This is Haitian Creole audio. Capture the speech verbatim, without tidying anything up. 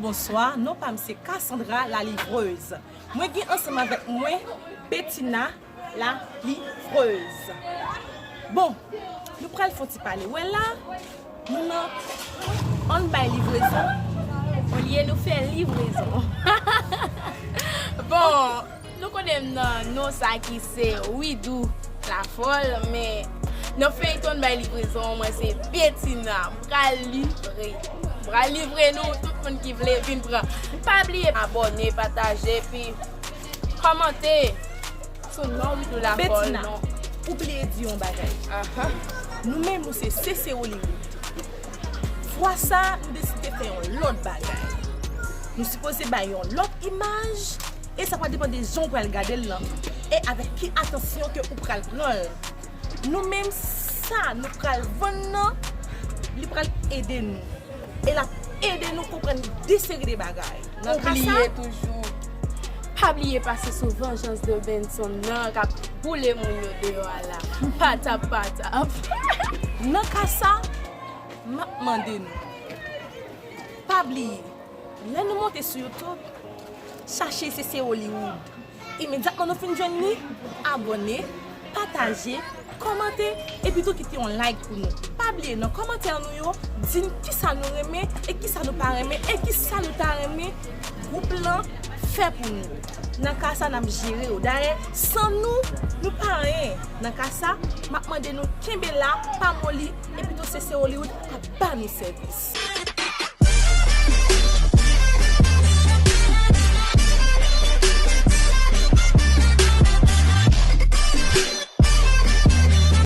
Bonswa, non pa m se Cassandra la livreuse. Mwen gen ansanm avèk mwen Betina la livreuse. Bon, nou pral fè yon ti pale. Wè la, nou nan Ann bay livrezon olye nou fè livrezon. Bon, nou konnen m nan non sa ki se Widou Lafòl, men nan feyton Ann bay livrezon, mwen se Betina. M pral livre. M pral livre nou, tout moun ki vle vin pran. Pa bliye abòne, pataje, epi kòmante sou non Widou Lafòl. Betina, non. Ou bliye di yon bagay. Aha. Nou menm, nou se Sese Hollywood. Fwa sa, nou deside fè yon lòt bagay. Nou sipoze bay yon lòt imaj, e sa va depann de jan w pral gade l lan, e avèk ki atansyon ke ou pral pran l. Nou menm, sa nou pral vann nan, li pral ede nou. E l ap ede nou konprann de seri de bagay. Nan ka sa, obliye toujou. Pa bliye pase sou Vengeance de Benson nan k ap boule moun yo deyò a la. Patap, patap. Nan ka sa, m ap mande nou. Pa bliye, lè nou monte sou YouTube, chache Sese Hollywood. Imedyatman nou fin jwenn li, abòne, pataje, kòmante, epi tou kite yon like pou nou. Pa bliye nan kòmantè nou yo, di n kisa nou renmen e kisa nou pa renmen e kisa nou ta renmen gwoup lan fè pou nou. Nan ka sa, n ap jere yo. Dayè, san nou, nou pa anyen. Nan ka sa, m ap mande nou kenbe la, pa moli, epi tou Sese Hollywood ap ba nou sèvis.